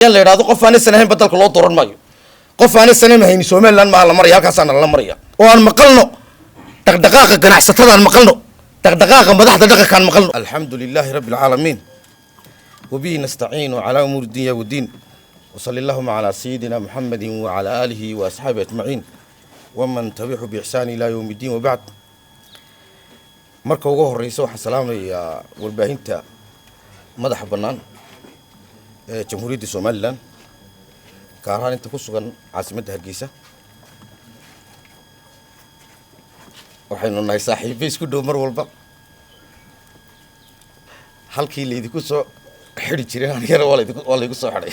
La idhahdo qof aan isan ahaynba dalka loo dooran maayo, qof aan isan hayni Somaliland maaha la maraya, halkaasaana lala maraya. Oo aan maqalno dhaqdhaqaaqa ganacsatada, aan maqalno dhaqdhaqaaqa madaxda dhaqanka, aan maqalno. Alxamdu lilaahi rabbi alcaalamiin, wabihi nastaciinu calaa umuuri dunya wadiin, wsali allahuma calaa sayidina muxamedi wacalaa aalihi wa asxaabihi ajmaciin waman tabicu biixsaani ilaa yowm iddiin, wabacd. Marka ugu horeysa waxaan salaamayaa warbaahinta madaxa bannaan ee Jamhuuriyadda Somaliland, gaar ahaan inta ku sugan caasimadda Hargeysa. Waxaynu nahay saaxiibo isku dhow mar walba. Halkii laydinku soo xidi jiray anigana waa laygu soo xidhay,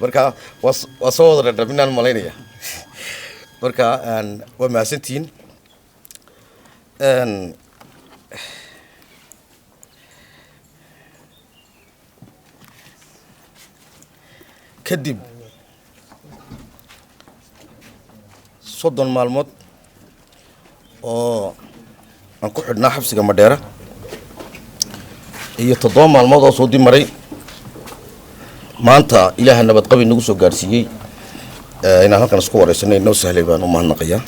marka waa soo wada dhadhaminaan malaynaya. Marka waa mahadsantihiin. Kadib 30 maalmood oo aan ku xidhnaa xabsiga Madheera iyo 7 maalmood oo soo dib maray, maanta Ilaaha nabadqabi nagu soo gaadhsiiyey inaan halkan isku wareysanay inoo sahlay baan u mahadnaqayaa.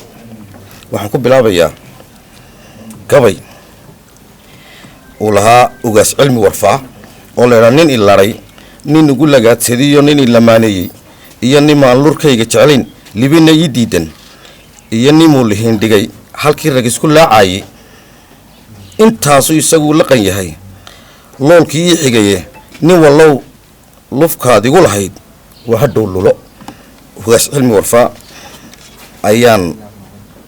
Waxaan ku bilaabayaa gabay uu lahaa Ugaas Cilmi Warfaa oo la idhaha "Nin ilaray, nin igu lagaadsadiyo, nin ilamaaneeyey iyo nimaan lurkayga jeclayn, libina ii diidan, iyo nimuu lihiindhigay halkii rag isku laacayay, intaasuu isagu laqan yahay loolkii ii xigaye, nin wallow lufkaad igu lahayd waa hadhow lulo." Ugaas Cilmi Warfaa ayaan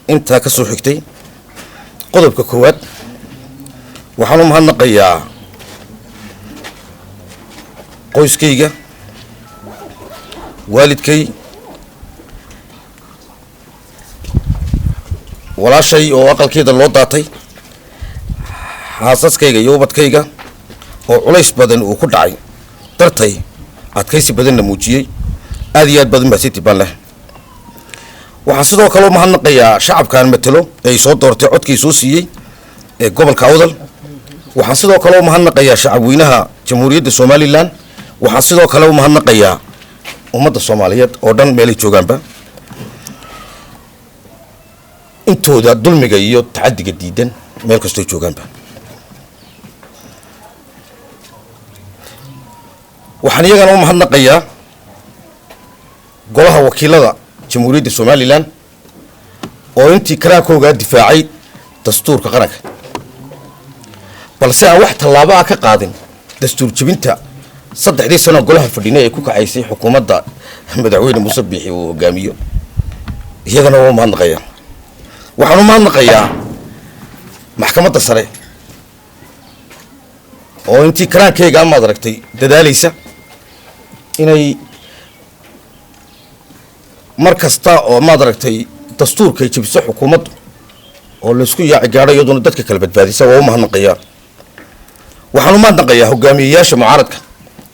intaa ka soo xigtay. Qodobka koowaad, waxaan u mahadnaqayaa qoyskayga, waalidkay, walaashay oo aqalkeeda loo daatay, xaasaskayga iyo ubadkayga oo culays badan uu ku dhacay dartay adkaysi badanna muujiyey. Aad iyo aad baad u mahadsanti baan leh. Waxaan sidoo kale u mahadnaqayaa shacabkaan matelo ee ay soo doortay, codkii soo siiyey ee gobolka Awdal. Waxaan sidoo kale u mahadnaqayaa shacabweynaha Jamhuuriyadda Somaliland. Waxaan sidoo kale u mahadnaqayaa ummadda Soomaaliyeed oo dhan meelay joogaanba, intooda dulmiga iyo tacadiga diidan meel kastoo joogaanba. Waxaan iyagana u mahadnaqayaa golaha wakiilada Jamhuuriyadda Somaliland oo intii karaankoogaa difaacay dastuurka qaranka, balse aan wax tallaabo ah ka qaadin dastuur jebinta 3dii sano golaha fadhinay ay ku kacaysay xukuumadda madaxweyne Muuse Biixi uu hogaamiyo. Iyagana waa u mahadnaqayaa. Waxaan u mahadnaqayaa maxkamadda sare oo intii karaankeyga amaad aragtay dadaalaysa inay mar kasta oo maad aragtay dastuurkay jebiso xukuumaddu oo laysku yaaci gaadho, iyaduna dadka kala badbaadisa. Waa u mahadnaqayaa. Waxaan u mahadnaqayaa hogaamiyeyaasha mucaaradka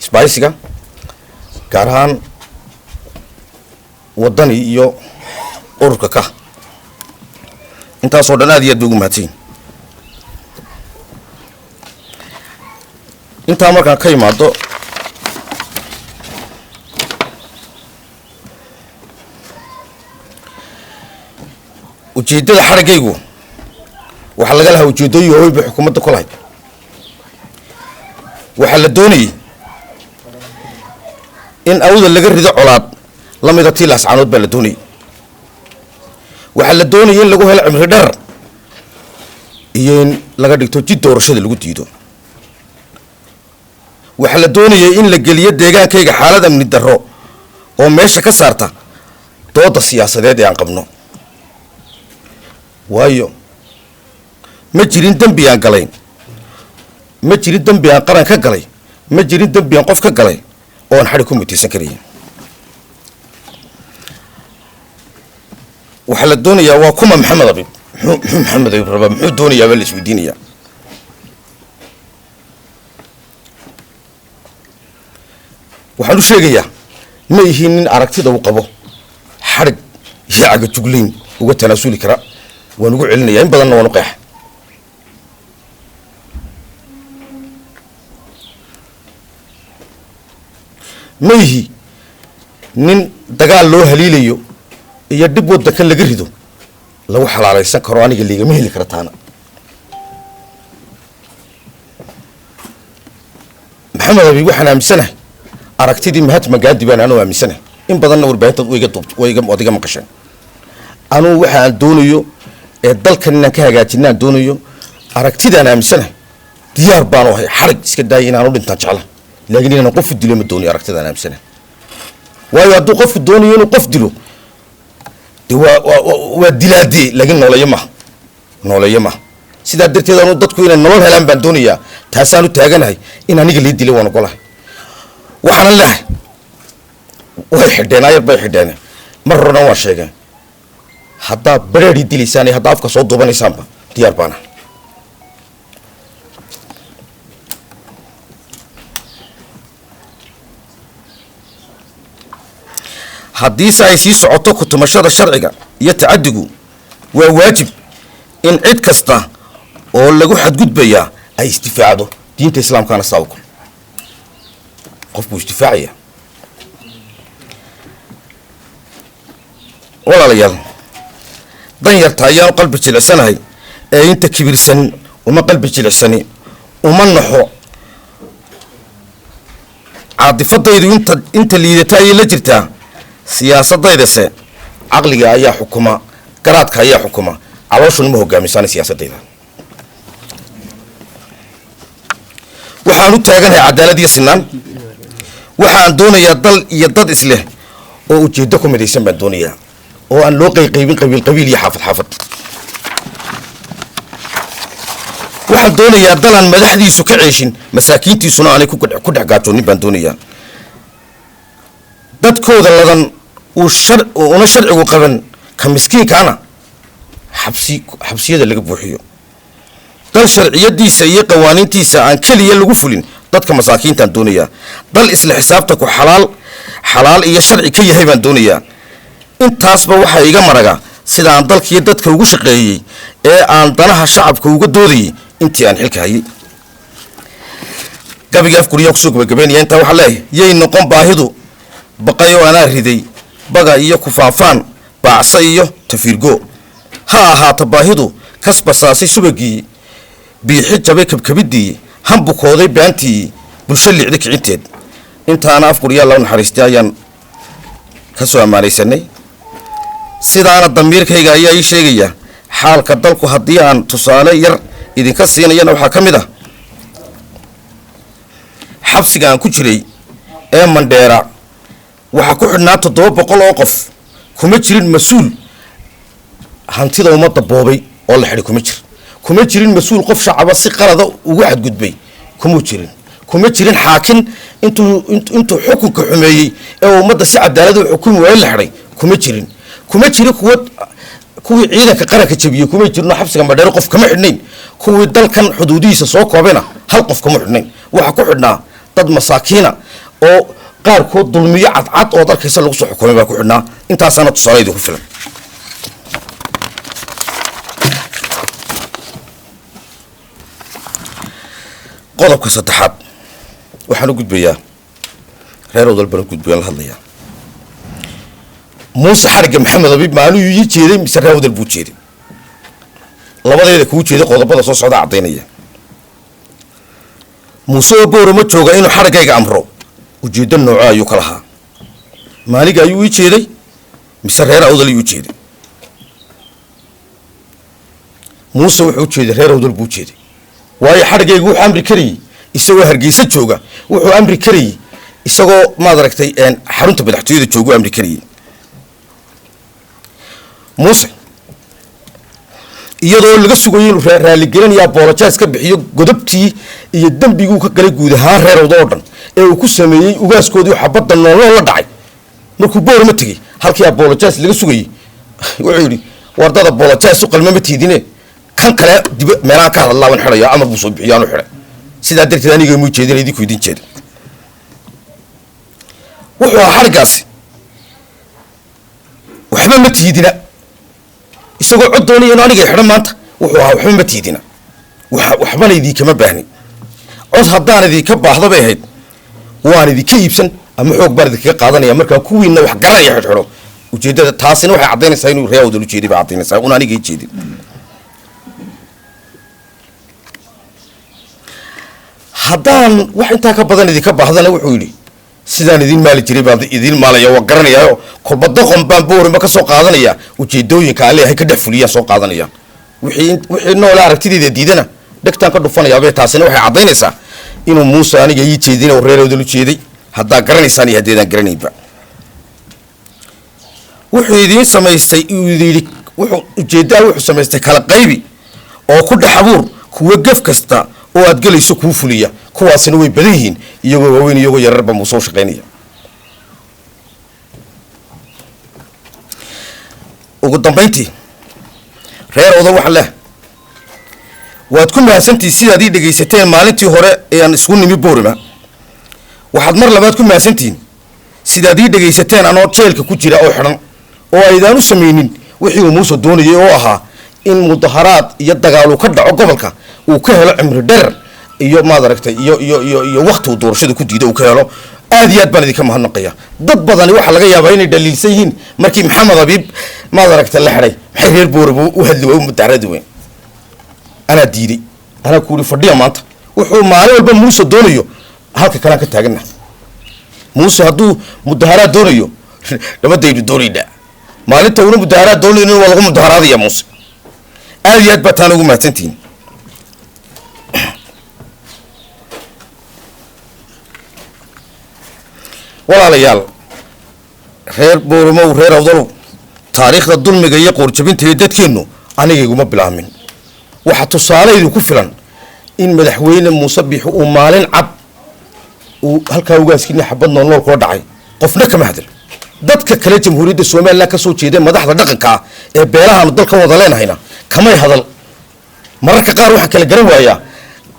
isbaahisiga, gaar ahaan Waddani iyo ururka ka. Intaasoo dhan aad iyo aad bay ugu mahadsanyihin. Intaa markaan ka imaado, ujeeddada xaraggaygu waxaa laga lahaa ujeeddooyin waaweyn bay xukuumadda ku lahayd. Waxaa la doonayey in Awda laga rido colaad la mida tii Laascaanood baa la doonayey. Waxaa la doonayay in lagu helo cimri dherer iyo in laga dhigto jid doorashada lagu diido. Waxaa la doonayay in la geliyo deegaankayga xaalad amni darro oo meesha ka saarta dooda siyaasadeed ee aan qabno, waayo ma jirin dembi aan galayn, ma jirin dembi aan qaran ka galay, ma jirin dembi aan qof ka galay oo aan xadhi ku mutaysan karayn. Waxaa la doonayaa waa kuma Maxamed Abib, muxuu Maxamed Abib rabaa, muxuu doonayaa baa la isweydiinayaa. Waxaan u sheegayaa ma ihiin nin aragtida uu qabo xadhig iyo cagajuglayn uga tanaasuli kara. Waan ugu celinaya in badanna, waan u qeexa. Mayhi nin dagaal loo haliilayo iyo dhib waddanka laga rido lagu xalaalaysan karo, aniga liigama heli kara taana. Maxamed Abi, waxaan aaminsanahay aragtidii Mahatma Gandhi baan anuu aaminsanahay. In badanna warbaahintaad wayga duub wayga waad iga maqasheen. Anugu waxa aan doonayo ee dalkan inaan ka hagaajina aan doonayo, aragtidaan aaminsanahay, diyaar baanu ahay. Xarig iska daaya, inaanu dhintaan jecla, laakiin inaan qofu dilo ma doonayo. Aragtidaan aaminsanahay, waayo hadduu qofku doonayo inuu qof dilo, de waa dilaadee, laakiin nooleeyo maha, nooleeyo maha. Sidaa darteed anu dadku inay nolol helaan baan doonayaa, taasaan u taaganahay. In aniga lii dilay waan ogolahay, waxaanan leehay way xidheen, ayar bay xidheen. Mar horena waan sheegeen, haddaad bareedii dilaysaan iyo haddaa afka soo duubanaysaanba diyaar baana. Haddiise ay sii socoto kutumashada sharciga iyo tacaddigu, waa waajib in cid kasta oo lagu xadgudbayaa ay isdifaacdo. Diinta Islaamkaana saa ogol, qof buu isdifaacaya. Walaalayaal, dan yarta ayaanu qalbi jilicsanahay ee inta kibirsan uma qalbi jilicsani, uma naxo. Caadifadaydu inta liidata ayay la jirtaa. Siyaasaddaydase caqliga ayaa xukuma, garaadka ayaa xukuma, calooshuna ma hogaamisaana siyaasaddayda. Waxaan u taaganahay cadaalad iyo sinaan. Waxaan doonayaa dal iyo dad isleh oo ujeeddo ku midaysan baan doonayaa, oo aan loo qayqaybin qabiil qabiil iyo xaafad xaafad. Waxaan doonayaa dal aan madaxdiisu ka ceeshin, masaakiintiisuna aanay ku dhex gaajoonin baan doonayaa. Dadkooda ladan uu shar una sharcigu qaban, ka miskiinkaana xabsi xabsiyada laga buuxiyo. Dal sharciyadiisa iyo qawaaniintiisa aan keliya lagu fulin dadka masaakiintaan doonayaa. Dal isla xisaabtanku xalaal xalaal iyo sharci ka yahay baan doonayaa. Intaasba waxaa iga maraga sida aan dalkiiyo dadka ugu shaqeeyey ee aan danaha shacabka uga doodayay intii aan xilka hayay. Gabiga Afguriyaan kusoo gabagabeynaya. Intaa waxaa leeyahay: yay noqon baahidu baqay oo anaa riday baga iyo kufaafaan baacsa iyo tafiirgo. Ha ahaato baahidu kasbasaasay subagii, biixi jabay kabkabiddii, hambukooday baantii, bulsho liicda kicinteed. Intaana Afguryaa loo naxariistay ayaan ka soo ammaanaysanay. Sidaana damiirkayga ayaa ii sheegaya xaalka dalku. Haddii aan tusaale yar idinka siinayana, waxaa ka mid ah xabsiga aan ku jiray ee Mandheera waxaa ku xidhnaa 700 oo qof. Kuma jirin mas-uul hantida ummadda boobay oo la xidhay, kuma jir. Kuma jirin mas-uul qof shacaba si qalada ugu xadgudbay, kumuu jirin. Kuma jirin xaakin intuu xukunka xumeeyey ee ummadda si cadaalad u xukumi waaye la xidhay, kuma jirin. Kuma jirin kuwii ciidanka qaranka jabiyey, kuma jirno. Xabsiga Madheero qof kama xidhnayn. Kuwii dalkan xuduudihiisa soo koobayna hal qof kama xidhnayn. Waxaa ku xidhnaa dad masaakiina oo qaarkood dulmiyo cadcad oo dalkaysa lagu soo xukumay baa ku xidhnaa. Intaasaana tusaale idinku filan. Qodobka saddexaad waxaan u gudbayaa reer Odal baan u gudbayaan la hadlayaa. Muuse xarigga Maxamed Abiib maaluu ii jeeday mise reer Odal buu jeeday? Labadeeda kuu jeeday qodobada soo socda caddaynaya. Muuse oo Booro ma jooga inuu xariggayga amro, ujeeddo nooco ayuu ka lahaa? Maaliga ayuu ii jeeday mise reer Awdal ayuu u jeeday? Muuse wuxuu u jeeday reer Awdal buu jeeday, waayo xadhiggaygu wuxuu amri karayey isagoo Hargeysa jooga, wuxuu amri karayey isagoo, maad aragtay, xarunta madaxtooyada joogu amri karayey. Muuse iyadoo laga sugayo inuu raaligelinaya, apologize ka bixiyo godobtii iyo dembiguu ka galay guud ahaan reer Awdal oo dhan ee uu ku sameeyey ugaaskoodii xabadda noolnool la dhacay, markuu Boorama tegey, halkii apologize laga sugayey wuxuu yidhi: "War dad apologize u qalma ma tiidine, kan kale dib meelaha ka hadlaa waan xidhaya." Amar buu soo bixiyo, aanu xidhay. Sidaa darteed aniga muu jeedin, idinku idin jeeda wuxuu ahaa xadhiggaasi. Waxba ma tiidina, isagoo cod doonaya inuu aniga xidho maanta. Wuxuu ahaa: "Waxba ma tiidina, waxbana idinkama baahni. Cod haddaan idinka baahdo bay ahayd, waan idinka iibsan Ama xoog baan idinkaga qaadanaya markaa kuwiina wax garanaya xidhxidho. Ujeeddada taasina waxay caddaynaysaa inuu reer Awdal ujeeday bay caddaynaysaa, una aniga jeedin. Haddaan wax intaa ka badan idinka baahdana, wuxuu yidhi, sidaan idin maali jiray baan idin maalaya, waa garanayaayo. Kolba doqon baan Boorima ka soo qaadanaya, ujeedooyinka aan leeyahay ka dhex fuliyaan soo qaadanaya. Wixii noole aragtideeda diidana dhegtaan ka dhufanayaabee. Taasina waxay caddaynaysaa inuu Muuse aniga ii jeedin oo reer Awdal u jeeday, haddaa garanaysaan iyo haddeedaan garanaynba. Wuxuu idiin samaystay, uu yidhi, wuxuu ujeeddaa, wuxuu samaystay kala qaybi oo ku dhex abuur kuwa gef kasta oo aad gelayso kuu fuliya. Kuwaasina way badan yihiin, iyagoo waaweyn, iyagoo yararba Muuse u shaqaynaya. Ugu dambayntii, reer Awdal waxaan leh, waad ku mahadsantihi sidaad ii dhegaysateen maalintii hore ee aan isku nimi Boorima. Waxaad mar labaad ku mahadsantihiin sidaad ii dhegaysateen anoo jeelka ku jira oo xidhan, oo aydaan u samaynin wixii uu Muuse doonayay oo ahaa in mudaharaad iyo dagaal uu ka dhaco gobolka, uu ka helo cimri dherer iyo, maad aragtay, iyo wakti uu doorashada ku diido uu ka helo. Aad iyo aad baan idinka mahadnaqaya. Dad badani waxaa laga yaabaa inay dhaliilsan yihiin markii Maxamed Abiib, maad aragtay, la xidhay, maxay reer Booraba u hadli waay, u mudaharadi weyn? Anaa diiday, anaa ku yidhi fadhiya. Maanta wuxuu maalin walba Muuse doonayo halka kalean ka taagana. Muuse hadduu mudaharaad doonayo, nabadaynu doonaynaa. Maalinta uuna mudaharaad doonaynin, waa lagu mudaharaadaya Muuse. Aad iyo aad baa taana ugu mahadsantihiin. Walaalayaal reer Boorimow, reer Awdalow, taariikhda dulmiga iyo qoorjabinta iyo dadkeennu aniga iguma bilaabmin. Waxaa tusaale idinku filan in madaxweyne Muuse Biixi uu maalin cad uu halkaa ugaaskiina xabad noolnool kula dhacay, qofna kama hadal. Dadka kale Jamhuuriyadda Somalilan ka soo jeeda, madaxda dhaqanka ah ee beelahaanu dalka wada leenahayna, kamay hadal. Mararka qaar waxaan kala garan waayaa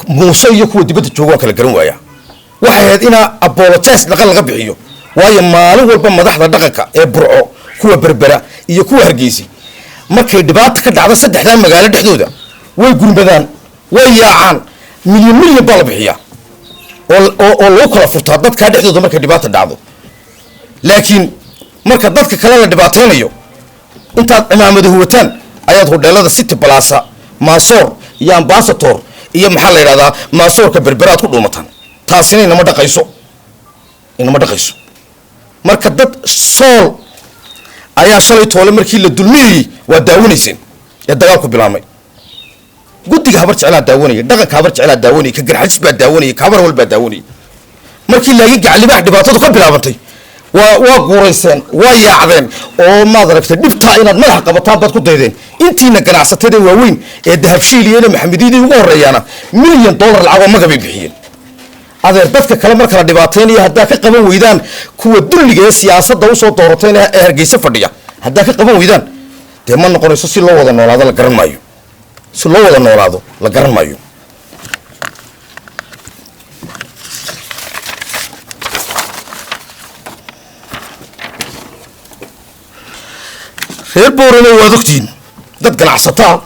Muuse iyo kuwa dibadda jooga, waan kala garan waayaa. Waxay ahayd inaa apologize dhaqan laga bixiyo, waayo maalin walba madaxda dhaqanka ee Burco, kuwa Berbera iyo kuwa Hargeysi, markay dhibaata ka dhacdo saddexdaa magaalo dhexdooda, way gurmadaan, way yaacaan, milyan milyan baa la bixiyaa oo lagu kala furtaa dadkaa dhexdooda markay dhibaata dhacdo. Laakiin marka dadka kale la dhibaataynayo, intaad cimaamada huwataan ayaad hodheelada City Plaza, Maasoor iyo Ambassador iyo, maxaa la yidhahdaa, Maasoorka Berberaad ku dhuumataan. Taasina inama dhaqayso, inama dhaqayso. Marka dad Sool ayaa shalay toole markii la dulmiyayey waa daawanayseen ee dagaalku bilaabmay. Guddiga Habar Jeclaa daawanaya, dhaqanka Habar Jeclaa daawanaya, ka Garxajis baa daawanaya, ka Habar wal baa daawanayay. Markii laakiin Gacalibaax dhibaatadu ka bilaabantay, waa guurayseen, waa yaacdeen, oo maad aragtay dhibtaa inaad madaxa qabataan baad ku daydeen. Intiina ganacsatada waaweyn ee Dahabshiil iyo Maxamediyadii ugu horeeyaana $1 milyan lacagoo magabay bixiyeen. Adeer, dadka kale marka la dhibaataynayo haddaa ka qaban weydaan, kuwa dulliga ee siyaasadda usoo doorateen ee Hargeysa fadhiya haddaa ka qaban weydaan, dee ma noqonayso. Si loo wada noolaado la garan maayo, si loo wada noolaado la garan maayo. Reer Boorame, waad ogtihiin, dad ganacsataa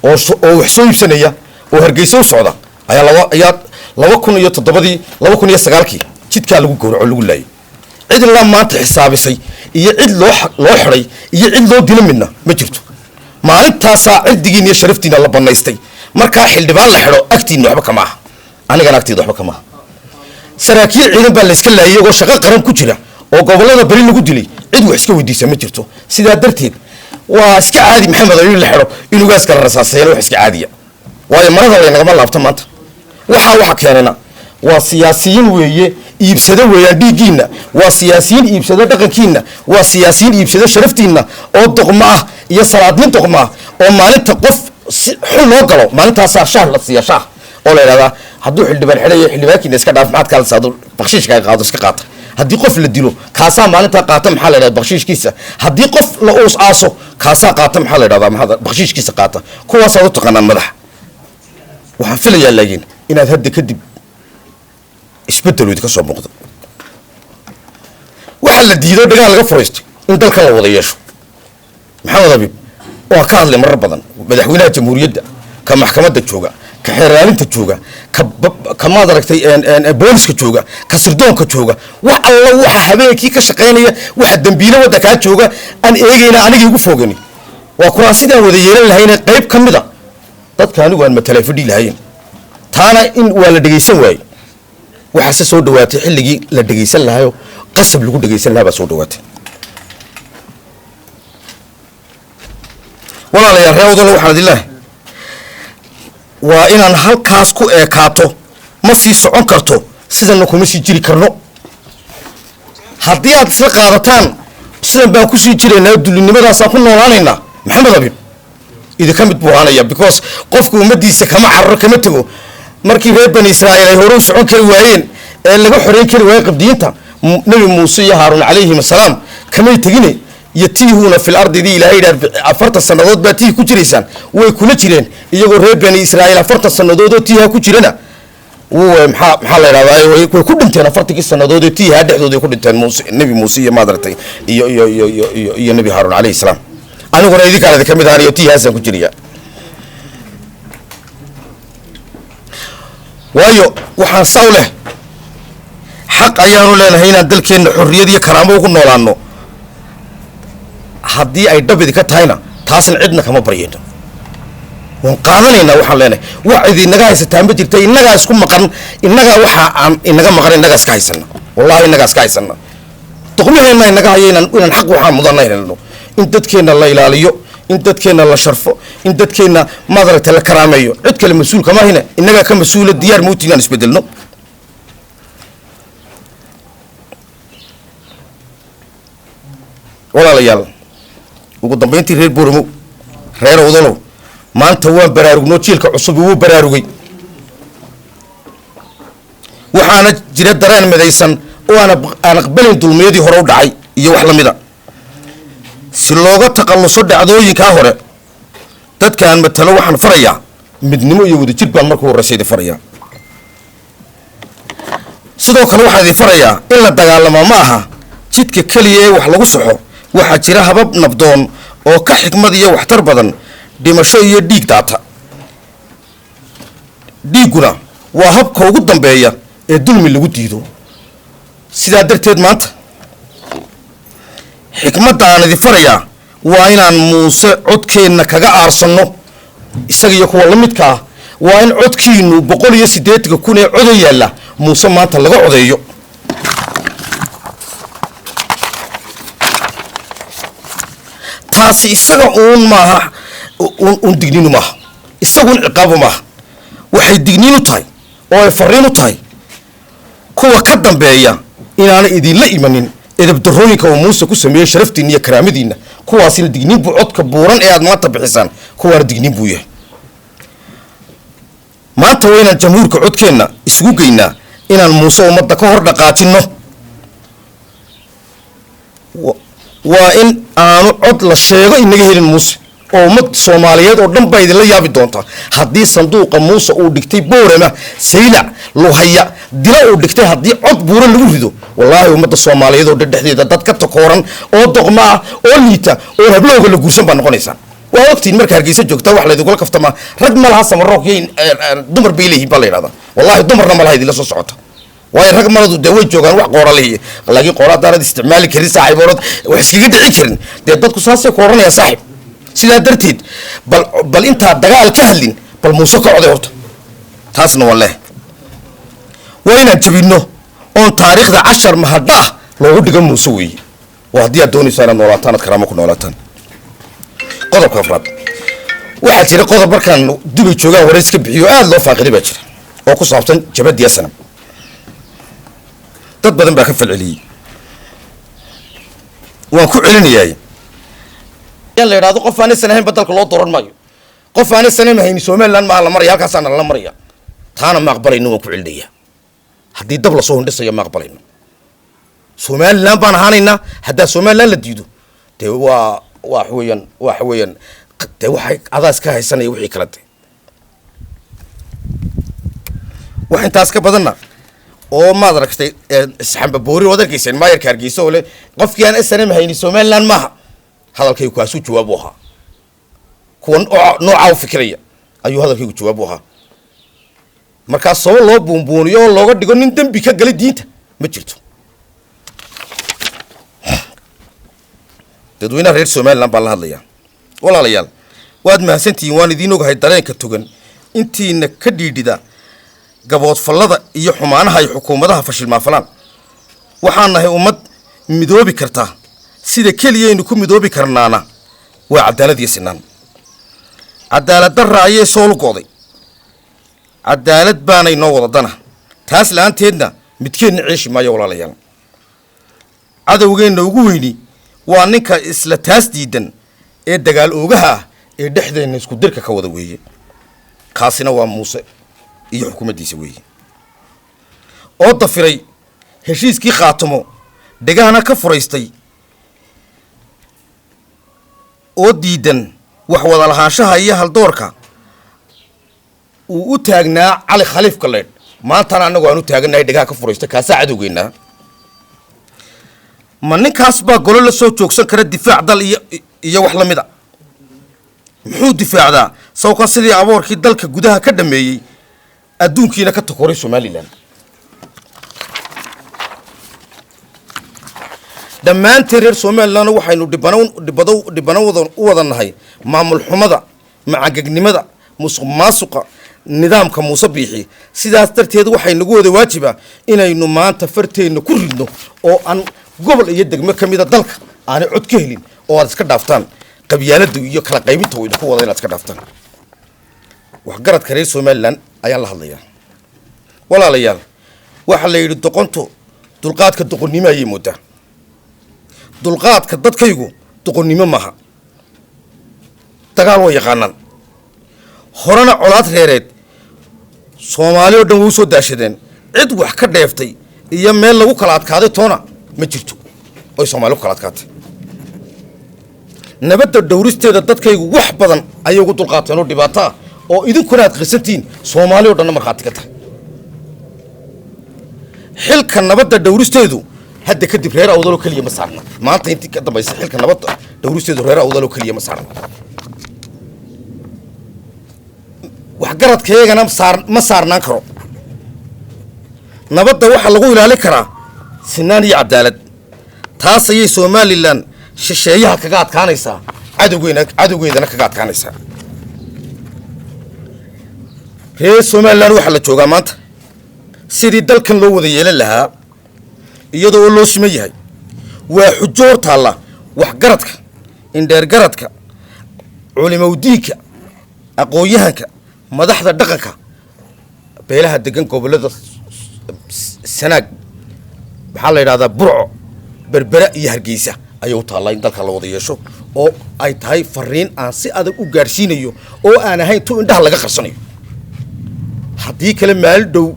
oo wax soo iibsanaya oo Hargeysa u socda ayaa 2007-dii, 2009-kii jidkaa lagu gowraco, lagu laayay. Cid ilaa maanta xisaabisay iyo cid loo xidhay iyo cid loo dilo midna ma jirto. Maalintaasaa cirdigiin iyo sharaftiina la banaystay. Markaa xildhibaan la xidho agtiinna waxba kama aha, anigana agteyda waxba kama aha. Saraakiil ciidan baa layska laayay iyagoo shaqo qaran ku jira oo gobollada beri lagu dilay, cid wax iska weydiisa ma jirto. Sidaa darteed waa iska caadi Maxamed Ayuu la xidho, in ugaaska la rasaaseeyana wax iska caadiya, waayo marada laynagama laabto. Maanta waxa keenayna waa siyaasiyiin weeye iibsado weeyaan dhiiggiinna, waa siyaasiyiin iibsado dhaqankiinna, waa siyaasiyiin iibsado sharaftiinna oo doqmo ah iyo salaadnin doqmo ah, oo maalinta qof si xun loo galo maalintaasaa shaah la siiya, shaah oo la yidhahdaa hadduu xildhibaan xidhayo, xildhibaankiina iska dhaaf, maxaad kaalsa, hadduu bakshiishkaaga qaado iska qaata. Haddii qof la dilo, kaasaa maalintaa qaata, maxaa la yidhahdaa, bakshiishkiisa. Haddii qof la uus aaso, kaasaa qaata, maxaa la yidhahdaa, maxaa bakshiishkiisa qaata. Kuwaasaad u taqaanaan madaxa. Waxaan filayaa laakiin inaad hadda kadib isbeddel idinka soo muuqdo. Waxaa la diido, dagaal laga furaystay in dalkan la wada yeesho. Maxamed Abiib waa ka hadlay marar badan. Madaxweynaha jamhuuriyadda, ka maxkamadda jooga, ka xeeraalinta jooga, ka Kamaad aragtay booliska jooga, ka sirdoonka jooga, wax alla waxa habeenkii ka shaqaynaya, waxa dembiile waddankaa jooga aan eegayna aniga igu foogani. Waa kuraasidaan wada yeelan lahayne qayb ka mid a dadka anigu aan matalay fadhii lahayn. Taana in waa la dhegaysan waayey. Waxaase soo dhawaatay xilligii la dhegaysan lahayo, qasab lagu dhegaysan lahaa baa soo dhawaatay. Walaalayaal, reer Wadalo, waxaan idin leehay waa inaan halkaas ku eekaato. Ma sii socon karto sidanna, kuma sii jiri karno. Haddii aad isla qaadataan sidan baan kusii jiraynaa, dullinimadaasaan ku noolaanaynaa, Maxamed Abiib idinka mid buu ahaanaya, because qofku ummaddiisa kama cararo, kama tego. Markii reer Bani Israa'iil ay hore u socon kari waayeen ee laga xoreyn kari waayey Qabdiyiinta, Nebi Muuse iyo Haaruun calayhim asalaam kamay tegine. Yatiihuuna fil ardidii Ilahay yidhaah, 40 sannadood baa tihi ku jiraysaan, way kula jireen iyagoo reer Bani Israa'iil 40 sannadood oo tiiha ku jirana. Maxaa la yidhahdaa, way ku dhinteen 40kii sannadood ee tiihaa dhexdooda ay ku dhinteen Muuse, Nebi Muuse iyo maadaragtay iyo Nebi Haaruun calayhi salaam. Aniguna idinkaan idinka mid ahaan iyo tiihaasaan ku jiraya, waayo waxaan saw leh xaq ayaanu leenahay inaan dalkeenna xorriyad iyo karaamo ugu noolaano. Haddii ay dhab idinka tahayna, taasna cidna kama baryayno, waan qaadanaynaa. Waxaan leenahay wax idinaga haysataa ma jirta, innagaa isku maqan, innagaa waxa aan inaga maqan innagaa iska haysana. Wallahi innagaa iska haysana, doqmaheenna inaga haya inaan xaq waxaan mudanna helno, in dadkeenna la ilaaliyo, in dadkeenna la sharfo, in dadkeenna maadaragta la karaameeyo. Cid kale mas-uul kama hina, innagaa ka mas-uula. Diyaar mawti inaan isbedelno? Walaalayaal, ugu dambayntii, reer Booramo, reer Awdalow, maanta waan baraarugnoo, jiilka cusub wuu baraarugay. Waxaana jira dareen midaysan oo aan aqbalin dulmiyadii hore u dhacay iyo wax la mida. Si looga takhalluso dhacdooyinkaa hore, dadkaan matalo waxaan farayaa midnimo iyo wadajir baan marka horeysa idin farayaa. Sidoo kale waxaan idin farayaa in la dagaalamaa ma aha jidka keliya ee wax lagu saxo. Waxaa jira habab nabdoon oo ka xikmad iyo waxtar badan dhimasho iyo dhiig daata. Dhiigguna waa habka ugu dambeeya ee dulmi lagu diido. Sidaa darteed maanta xikmadda aan idin farayaa waa inaan Muuse codkeenna kaga aarsanno, isaga iyo kuwa la midka ah. Waa in codkiinu 180,000 ee coda yaalla Muuse maanta laga codeeyo. Taasi isaga uun maaha, uun digniinu maaha, isaguun ciqaabu maaha. Waxay digniin u tahay oo ay fariin u tahay kuwa ka dambeeya inaana idinla imanin edabdarrooyinka uu Muuse ku sameeyey sharaftiinna iyo karaamadiinna. Kuwaasina digniin buu codka buuran ee aad maanta bixisaan kuwaana digniin buu yahay. Maanta waa inaan jamhuurka codkeenna isugu geynaa inaan Muuse ummadda ka hor dhaqaajinno. Waa in aanu cod la sheego inaga helin Muuse, oo ummad Soomaaliyeed oo dhan baa idinla yaabi doontaa haddii sanduuqa Muuse uu dhigtay Boorama, Saylac, Luhaya, Dila uu dhigtay haddii cod buuro lagu rido. Wallaahi ummadda Soomaaliyeed oo dhan dhexdeeda dad ka takooran oo doqma ah oo liita oo hablowga la guursan baa noqonaysaan. Waa ogtiin marka Hargeysa joogtaa wax laydinkula kaftamaa, rag ma laha samarook iyo dumar bay leeyihiin baa la yidhahdaa. Wallahi dumarna ma laha idinla soo socota, waayo rag maladu dee way joogaan wax qoora lehiye, laakiin qoora haddaanad isticmaali karin saaxiib, oonad wax iskaga dhici karin, dee dadku saasay ku odhanayaan saaxiib. Sidaa darteed bal intaa dagaal ka hadlin, bal Muuse ka coday horta. Taasna waa leh waa inaan jabinno oon taariikhda cashar mahadha ah loogu dhigo Muuse weeye, waa haddii aad doonayso inaad noolaataan, aad karaamo ku noolaataan. Qodobka afraad, waxaa jira qodob markaan Dubay joogaan warays ka bixiyo aada loo faaqiday baa jira oo ku saabsan jabadii Asanam. Dad badan baa ka falceliyey, waan ku celinayaay. In la yidhahdo qof aan isan ahayn ba dalka loo dooran maayo, qof aan isan hayni Somaliland maaha la maraya, halkaasaana lala maraya, taana ma aqbalayno. Waan ku celinaya, haddii dab lasoo hindhisayo ma aqbalayno. Somaliland baan ahaanaynaa. Haddaa Somaliland la diido, dee waa wax weeyaan, waxa weeyaan dee waxay adaas ka haysanaya wixii kala de wax intaas ka badanna oo maad aragtay isxambaboori waad arkayseen maayarka Hargeysa oo le qofkii aan SNM hayni Somaliland maaha. Hadalkaygu kaasuu jawaab u ahaa kuwa noocaa u fikiraya ayuu hadalkaygu jawaab u ahaa. Markaa sabab loo buunbuuniyo oo looga dhigo nin dembi ka galay diinta ma jirto. Dadweynaha reer Somalilan baan la hadlayaa. Walaalayaal, waad mahadsantihiin, waan idiin ogahay dareenka togan intiina ka dhiidhida gaboodfallada iyo xumaanaha ay xukuumadaha fashilmaafalaan. Waxaan nahay ummad midoobi karta. Sida keliyaynu ku midoobi karnaana waa cadaalad iyo sinaan. Cadaalad darra ayay soolu go'day, cadaalad baanay noo wadadana. Taas la-aanteedna midkeenna ceeshi maayo. Walaalayaal, cadowgeenna ugu weyni waa ninka isla taas diidan ee dagaal oogaha ah ee dhexdeenna isku dirka ka wada weeye. Kaasina waa Muuse iyo xukuumaddiisa weeye, oo dafiray heshiiskii Khaatamo, dhegahana ka furaystay, oo diidan wax wada lahaanshaha iyo haldoorka uu u taagnaa Cali Khaliif Galeedh. Maantana annagu aan u taagannahay dhegaha ka furaysta. Kaasaa cadowgeennaa. Ma ninkaas baa golo la soo joogsan kara difaac dal iyo wax la mid a? Muxuu difaacdaa sawka sidii aboorkii dalka gudaha ka dhameeyey, adduunkiina ka takoray Somalilan? Dhammaanteen reer Somalilandna waxaynu dhibano dhibado dhibano wada u wada nahay maamul xumada, macangegnimada, musuq maasuqa nidaamka Muuse Biixi. Sidaas darteed waxay nagu wada waajiba inaynu maanta farteenna ku ridno oo aan gobol iyo degmo ka mida dalka aanay cod ka helin, oo aad iska dhaaftaan qabyaalada iyo kala qaybinta uu idinku wada, inaad iska dhaaftaan. Waxgaradka reer Somalilan ayaan la hadlayaa. Walaalayaal, waxaa la yidhi doqontu dulqaadka doqonnimo ayay moodaa. Dulqaadka dadkaygu doqonnimo maaha. Dagaal way yaqaanaan, horena colaad reereed Soomaali oo dhan way u soo daashadeen. Cid wax ka dheeftay iyo meel lagu kala adkaaday toona ma jirto oy Soomaali ku kala adkaatay. Nabadda dhowristeeda dadkaygu wax badan ayay ugu dulqaateen oo dhibaato ah, oo idinkuna aad qisantihiin, Soomaali o dhanna markhaati ka tahay. Xilka nabadda dhowristeedu hadda kadib reer Awdaloo keliya ma saarna. Maanta intii ka dambaysa xilka nabadda dhowristeedu reer Awdaloo keliya ma saarna, waxgaradkaygana saar ma saarnaan karo. Nabadda waxaa lagu ilaalin karaa sinaan iyo cadaalad. Taas ayay Somalilan shisheeyaha kaga adkaanaysaa, cadowgeena cadowgeedana kaga adkaanaysaa. Reer Somalilan, waxaa la joogaa maanta sidii dalkan loo wada yeelan lahaa iyadoo loo siman yahay. Waa xujo hor taalla waxgaradka, indheergaradka, culimowdiinka, aqoon-yahanka, madaxda dhaqanka beelaha degan gobollada Sanaag, maxaa la yidhahdaa, Burco, Berbera iyo Hargeysa ayay u taallaa in dalka la wada yeesho, oo ay tahay fariin aan si adag u gaadhsiinayo oo aan ahayn tu indhaha laga qarsanayo. Haddii kale maalin dhow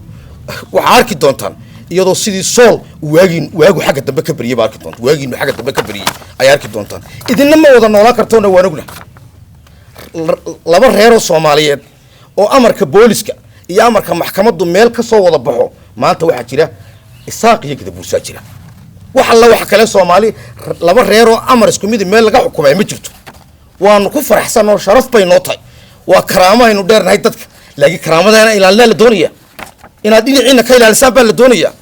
waxaa arki doontaan iyadoo sidii Sool waagiin waagu xagga dambe ka beriyay baa arki doonta, waagiinu xagga dambe ka beriyey ayaa arki doontaan. Idinna ma wada noolaan kartoona, waan ogna. Laba reeroo Soomaaliyeed oo amarka booliska iyo amarka maxkamaddu meel ka soo wada baxo maanta waxaa jira Isaaq iyo Gadabuursaa jira. Wax alla waxa kale Soomaali laba reeroo amar isku mid meel laga xukumay ma jirto. Waanu ku faraxsan oo sharaf bay noo tahay, waa karaamo aynu dheernahay dadka, laakiin karaamadeena ilaalinaa la doonaya. Inaad dhinaciina ka ilaalisaan baa la doonaya.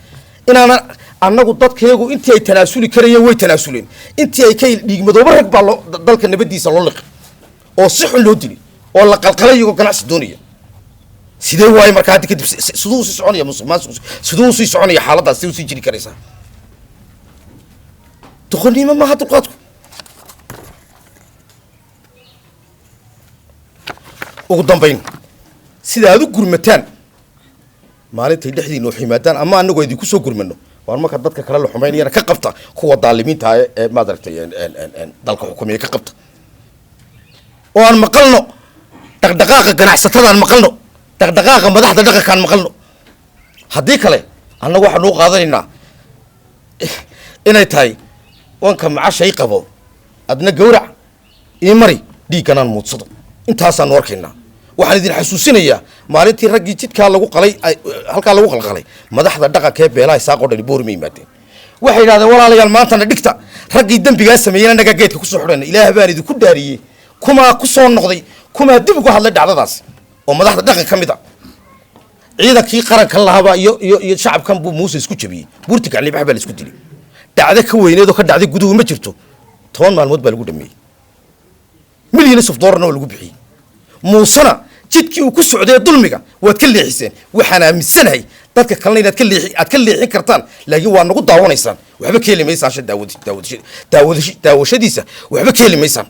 Inaana annagu dadkayagu intii ay tanaasuli karayeen way tanaasuleen, intii ay ka dhiigmadoobo rag baa loo dalka nabadiisa loo liqay oo si xun loo dilay oo la qalqalay iyagoo ganacsi doonaya. Sidee waaye markaa hadda kadib siduu usii soconaya musuq maasuq? Siduu usii soconaya xaaladdaas? Sidee usii jiri karaysaa? Doqonnimo maaha dulqaadku. Ugu dambayn, sida aad u gurmataan maalintay dhexdiina wax yimaadaan ama anagoo idinku soo gurmano, waan marka dadka kale la xumaynayana ka qabta kuwa daalimiinta ah ee maad aragtay dalka xukumiya ka qabta, oo aan maqalno dhaqdhaqaaqa ganacsatada, aan maqalno dhaqdhaqaaqa madaxda dhaqanka, aan maqalno. Haddii kale annagu waxaanu u qaadanaynaa inay tahay wanka macashay qabo adna gawrac ii mari dhiigganaan muudsado. Intaasaanu arkaynaa. Waxaan idin xasuusinayaa maalintii raggii jidkaa lagu qalay, halkaa lagu qalqalay, madaxda dhaqanka ee beelaha Isaaq oo dhani Boorima yimaadeen. Waxay yidhahdeen, walaalayaal, maantana dhigta raggii dembigaa sameeyeen, annagaa geedka kusoo xidhayna. Ilaah baan idinku dhaariyey, kumaa ku soo noqday, kumaa dib uga hadlay dhacdadaas oo madaxda dhaqan ka mid a? Ciidankii qarankan lahaabaa iyo shacabkan buu Muuse isku jabiyey. Buurti Gaclibax baa la isku dilay. Dhacdo ka weyneed oo ka dhacday guduhu ma jirto. 10 maalmood baa lagu dhameeyey, millions of dollarna waa lagu bixiyey. Muusena jidkii uu ku socday dulmiga waad ka leexiseen. Waxaan aaminsanahay dadka kalena inaad ka leexi aad ka leexin kartaan, laakiin waa nagu daawanaysaan. Waxba ka heli maysaan sha daawad daawad daawashadiisa, waxba ka heli maysaan.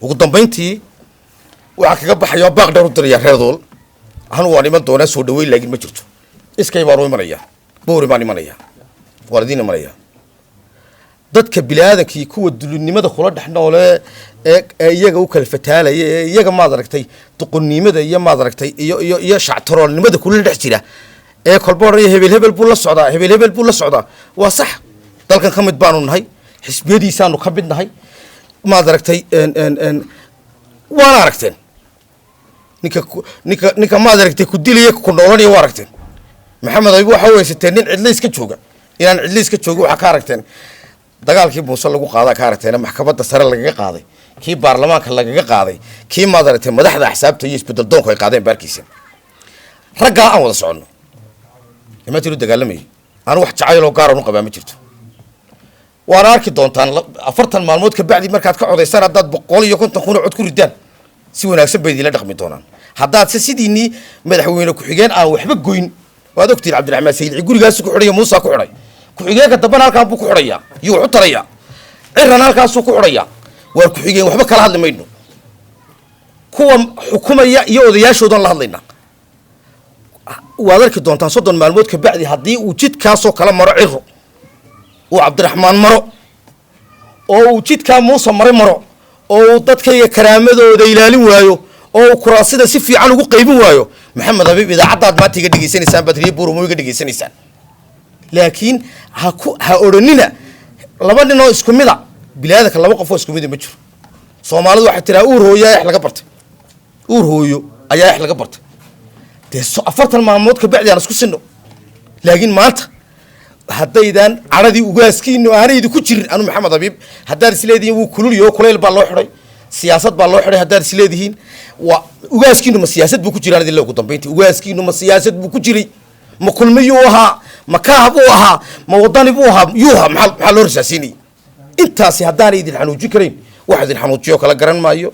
Ugu dambayntii waxaan kaga baxaya, baaq dheer u diraya reer Dool. Anu waan iman doonaa, soo dhaweyn laakiin ma jirto. Iskay baan u imanaya, Boori baan imanaya, waan idiin imanaya. Dadka biniaadankii, kuwa dulinimada kula dhex noole ee iyaga u kala fataalaya, ee iyaga, maad aragtay, duqonnimada iyo, maad aragtay, iyo shactaroolnimada kula dhex jira, ee kolba odhanaya hebel hebel buu la socdaa, hebel hebel buu la socdaa, waa sax. Dalkan ka mid baanu nahay, xisbiyadiisaanu ka mid nahay, maad aragtay, waana aragteen ninka, maad aragtay, ku dilaya, ku noolanaya, waa aragteen. Maxamed Abiib waxa u haysateen nin cidla iska jooga. Inaan cidla iska jooga waxaa ka aragteen dagaalkii Muuse lagu qaadaa, ka aragteen maxkamadda sare lagaga qaaday, kii baarlamaanka lagaga qaaday, kii, maad aragtay, madaxda axsaabta iyo isbedel doonku ay qaadeen baarkiisa. Raggaa aan wada soconno imaantii dagaalamayay, aan wax jacayloo gaaran u qabaa ma jirto. Waana arki doontaan 40 maalmood kabacdi markaad ka codaysaan. Haddaad 150,000 oo cod ku ridaan, si wanaagsan bay idinla dhaqmi doonaan. Haddaad se sidiinii madaxweyne ku-xigeen aan waxba goyn, waad ogtihin Cabdiraxmaan Sayidci gurigaasu ku xidhaya, Muusa ku xidhay. Ku-xigeenka dambena halkaan buu ku xidhayaa iyo wuxu tarayaa, Cirana halkaasuu ku xidhayaa. Waar ku-xigeen waxba kala hadli mayno, kuwa xukumaya iyo odayaashoodan la hadlaynaa. Waad arki doontaan 30 maalmood kabacdi haddii uu jidkaasoo kala maro Ciro, uu Cabdiraxmaan maro, oo uu jidkaa Muuse maray maro, oo uu dadkayga karaamadooda ilaalin waayo, oo uu kuraasida si fiican ugu qaybin waayo, Maxamed Abiib idaacaddaad maanta iga dhegaysanaysaan baad riyo Buuramo iga dhegaysanaysaan. Laakiin ha ku ha odhanina laba nin oo isku mida. Biniaadanka laba qof oo isku mida ma jiro. Soomaalidu waxay tiraa uur hooyo ayaa ex laga bartay, uur hooyo ayaa ex laga bartay. Dee 40 maalmood kabacdi aan isku sinno. Laakiin maanta haddaydan cadhadii ugaaskiinu aanay idinku jirin, anu Maxamed Abiib haddaad isleedihiin wuu kululyo, kulayl baa loo xidhay, siyaasad baa loo xidhay, haddaad isleedihiin waa ugaaskiinu ma siyaasad buu ku jiraan idinle. Ugu dambayntii, ugaaskiinu ma siyaasad buu ku jiray? Ma Kulmiyuu ahaa? Ma Kaah buu ahaa? Ma Wadani buu ahaa? Yuu ahaa? Maxaa loo rasaasiinayay intaasi? Haddaanay idin xanuujin karayn, wax idin xanuujiyo kala garan maayo.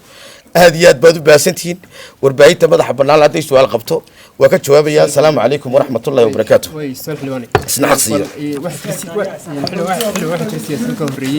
Aad iyo aad baad u baasantihiin. Warbaahinta madaxa bannaan hadday su-aal qabto waa ka jawaabaya. Asalaamu calaykum waraxmat ullahi wabarakaatu. Way su'aal, xildhibaane. Isna xaq siiya. Waxaa jira siyaasiyiin ka horreeyey.